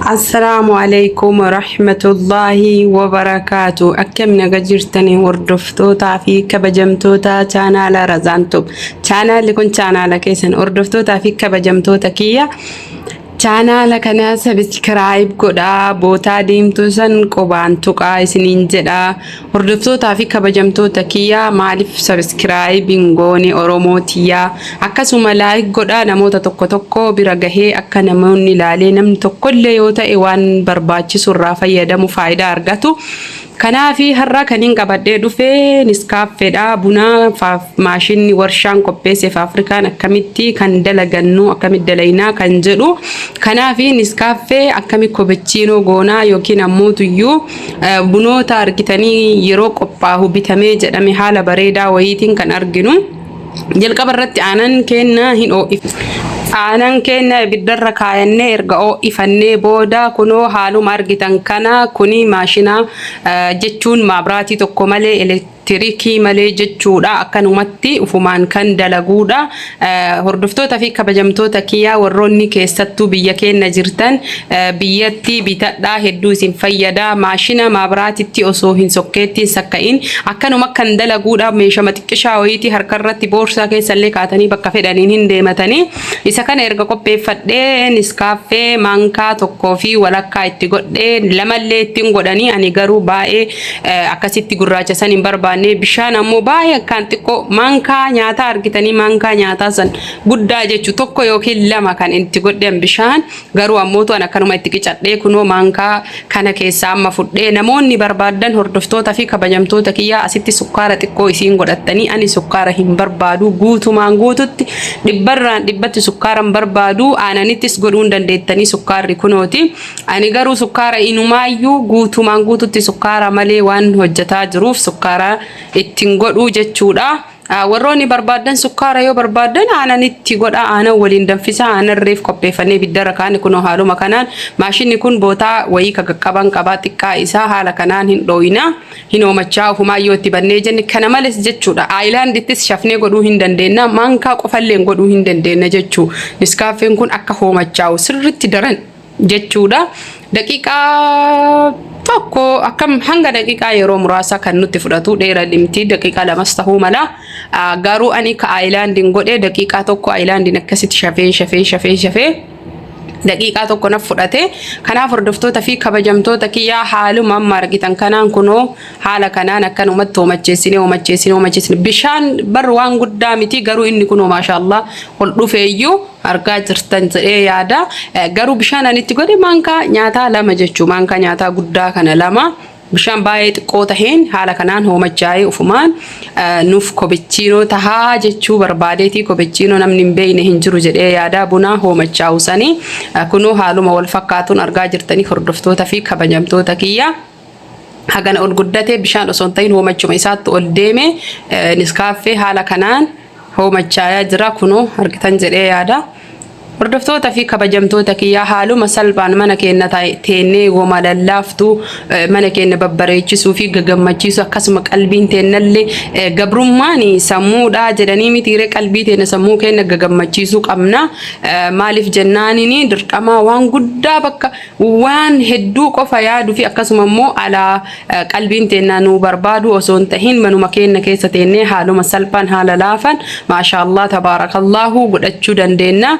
Assalaamu alaikum warahmatullaahi wabarakaatu. Akkam naga jirtanii hordoftootaa fi kabajamtoota chaanaala Razaan Tube. Chaanaalli kun chaanaala keessan hordoftootaa fi kabajamtoota kiyya. Chaanaala kana sabiskiraayib godhaa bootaa diimtuu san qubaan tuqaa isiniin jedha. Hordoftootaa fi kabajamtoota kiyya maaliif sabiskiraayib hin goone Oromoo tiyyaa? Akkasuma laayik godhaa namoota tokko tokko bira gahee akka namoonni ilaalee namni tokkollee yoo ta'e waan barbaachisu irraa fayyadamu faayidaa argatu. Kanaafi har'a kanin qabadhee dhufe Niskaaffeedha. Buna maashinni warshaan qopheesse Afrikaan akkamitti kan dalagannu akkamitti dalaynaa kan jedhu. Kanaafi Niskaaffee akkamitti kobechiinoo goonaa yookiin ammoo tuyyuu bunoota argitanii yeroo qophaahu bitamee jedhame haala bareedaa wayiitiin kan arginu. Jalqaba irratti aanan keenna hin oo'if. Aanan keenna ibiddarra kaayannee erga oo'ifannee booda kunoo haaluma argitan kana kuni maashina jechuun maabraatii tokko malee elektirikii malee jechuudha akkanumatti ufumaan kan dalaguudha. Hordoftoota fi kabajamtoota kiyyaa warroonni keessattuu biyya keenna jirtan biyyatti bitadhaa hedduu isin fayyada. Maashina maabiraatitti osoo hin sokkeettiin sakka'in akkanuma kan dalaguudha. Meeshama xiqqishaa wayiitii harkarratti boorsaa keessallee kaatanii bakka fedhaniin hin deematanii. Isa kana erga qopheeffadhee niskaaffee maankaa tokkoo fi walakkaa itti godhee lamallee ittiin godhanii ani garuu baay'ee akkasitti gurraacha san hin barbaanne. Bishaan ammoo baay'ee akkaan xiqqoo maankaa nyaataa argitanii maankaa nyaataa san guddaa jechu tokko yookiin lama kan itti godhan bishaan garuu ammootu an akkanuma itti qicadhee kunoo maankaa kana keessaa amma fudhee namoonni barbaaddan hordoftoota fi kabajamtoota kiyyaa asitti sukkaara xiqqoo isiin godhattanii ani sukkaara hin barbaadu guutumaan guututti dhibbarraan dhibbatti sukkaara hin barbaadu aananittis godhuun dandeettanii sukkaarri kunooti ani garuu sukkaara inumaayyuu guutumaan guututti sukkaara malee waan hojjetaa jiruuf sukkaara ittiin godhuu jechuudha. Warroonni barbaaddan sukkaara yoo barbaaddan aanan itti godha aanan waliin danfisa aanan reef qopheeffannee ibiddarra kaane kunoo haaluma kanaan maashinni kun bootaa wayii ka qaqqaban qabaa xiqqaa isaa haala kanaan hin dhooyina hin oomachaa ofumaa yoo itti bannee jenne kana malees jechuudha aayilaandittis shafnee godhuu hin dandeenna maankaa qofalleen godhuu hin dandeenna jechuu niskaaffeen kun akka hoomachaa'u sirritti daran jechuudha. Daqiiqaa tokko akkam hanga daqiiqaa yeroo muraasa kan nutti fudhatu dheera limti daqiiqaa lamas tahuu mala. Garuu ani ka aayilaandiin godhe daqiiqaa tokko aayilaandiin akkasitti shafee shafee shafee shafee daqiiqaa tokko naf fudhate. Kanaaf hordoftoota fi kabajamtoota kiyyaa haaluma amma argitan kanaan kunoo haala kanaan akkanumatti hoomacheessine hoomacheessine hoomacheessine bishaan bar waan guddaa miti garuu inni kunoo maashaallah ol dhufeeyyuu argaa jirtan jedhee yaada. Garuu bishaan ani itti godhe maankaa nyaataa lama jechuu maankaa nyaataa guddaa kana lama bishaan baay'ee xiqqoo taheen haala kanaan hoomachaa'ee ufumaan nuuf kobechiinoo tahaa jechuu barbaadeetii kobechiinoo namni hin beekne hin jiru jedhee yaada bunaa hoomachaa'u sanii kunuu haaluma wal fakkaatuun argaa jirtanii hordoftoota fi kabajamtoota kiyya. Hagana ol guddate bishaan osoo hin ta'in hoomachuma isaatti ol deeme niskaaffee haala kanaan hoomachaayaa jira kunoo argitan jedhee yaada. Hordoftoota fi kabajamtoota kiyyaa haaluma salphaan mana keenya teennee woma lallaaftuu mana keenya babbareechisuu fi gagammachiisuu akkasuma qalbiin teennallee gabrummaan sammuudhaa jedhanii mitiiree qalbii teenya sammuu keenya gagammachiisuu qabna. Maaliif jennaaniin dirqamaa waan guddaa bakka waan hedduu qofa yaaduu fi akkasuma immoo alaa qalbiin teennaa nuu barbaadu osoo hin tahin manuma keenna keessa teennee haaluma salphaan haala laafan maashaallah tabaarakallaahu godhachuu dandeenya.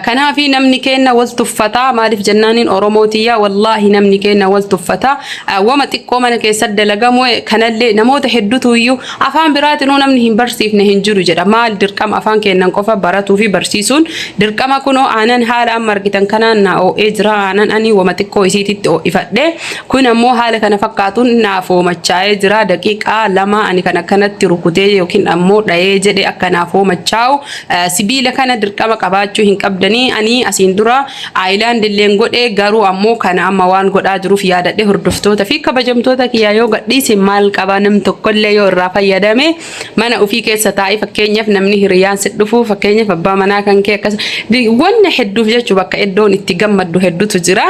Kanaafi namni keenna wal tuffataa maaliif jennaaniin Oromoo tiyyaa wallaahi namni keenna wal tuffataa wama xiqqoo mana keessatti dalagamu kanallee namoota hedduutu iyyuu afaan biraatinuu namni hin barsiifne hin jiru jedha maal dirqama afaan keennan qofa baratuu fi barsiisuun dirqama kunoo aanan haala amma argitan kanaan naa oo'ee jira aanan ani wama xiqqoo isiititti oo'ifadhe kun ammoo haala kana fakkaatuun naaf hoomachaa'ee jira daqiiqaa lama ani kan akkanatti rukutee yookiin ammoo dha'ee jedhe akka naaf hoomachaa'u sibiila kana dirqama qabaachuu hin qabdanii ani asiin dura Aayilaand illeen godhe garuu ammoo kana amma waan godhaa jiruuf yaadadhe hordoftoota fi kabajamtoota kiyyaa yoo gadhiise maal qaba nam tokkollee yoo irraa fayyadame mana ofii keessa taa'ee fakkeenyaaf namni hiriyaan si dhufu fakkeenyaaf abbaa manaa kan kee akkas wanna hedduuf jechuu bakka iddoon itti gammaddu hedduutu jira.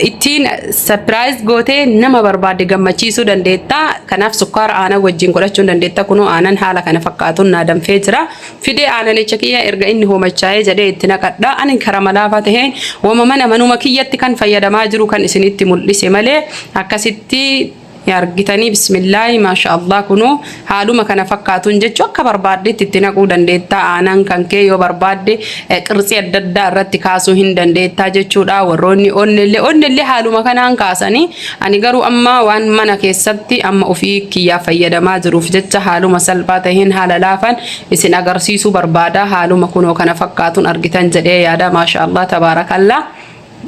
Ittiin sapiraayiz gootee nama barbaadde gammachiisuu dandeetta. Kanaaf sukkaara aanan wajjin godhachuu dandeetta. Kunoo aanan haala kana fakkaatuun naa danfee jira. Fidee aananicha kiyya erga inni hoomachaa'ee jedhee Itti naqadha. Ani karaa malaafaa taheen wama mana manuma kiyyatti kan fayyadamaa jiru kan isinitti mul'ise malee akkasitti argitanii. Bismillaahi, maasha Allah. Kunoo haaluma kana fakkaatuun jechuu akka barbaaddetti itti naquu dandeettaa. Aanan kan kee yoo barbaadde qirtsii adda addaa irratti kaasuu hin dandeettaa jechuudha. Warroonni onnellee haaluma kanaan kaasanii, ani garuu amma waan mana keessatti amma ofii kiyyaa fayyadamaa jiruuf jecha haaluma salphaa taheen, haala laafan isin agarsiisuu barbaada. Haaluma kunoo kana fakkaatuun argitan jedhee yaada. Maasha Allah, tabaarakallaa,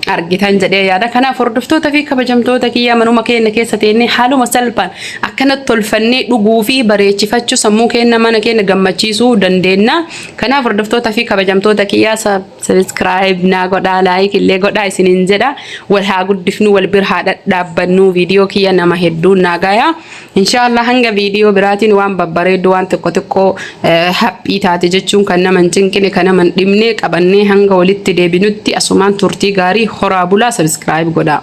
argitan jedhee yaada. Kanaaf hordoftoota fi kabajamtoota kiyyaa, manuma keenya keessa teennee haaluma salphaan akkanatti tolfannee dhuguu fi bareechifachuu, sammuu keenya, mana keenya gammachiisuu dandeenya. Kanaaf hordoftoota fi kabajamtoota kiyyaa, subscribe naa godhaa, like illee godhaa isiniin jedha. Wal haa guddifnu, wal bira haa dhadhaabbannu. Viidiyoo kiyya nama hedduun naa gaya. Inshaallah hanga viidiyoo biraatiin waan babbareeddu, waan xiqqoo xiqqoo haphii taate jechuun kan nama hin cinqine, kan nama hin dhibne qabannee hanga walitti deebinutti asumaan turtii gaarii, horaa bulaa, subscribe godhaa.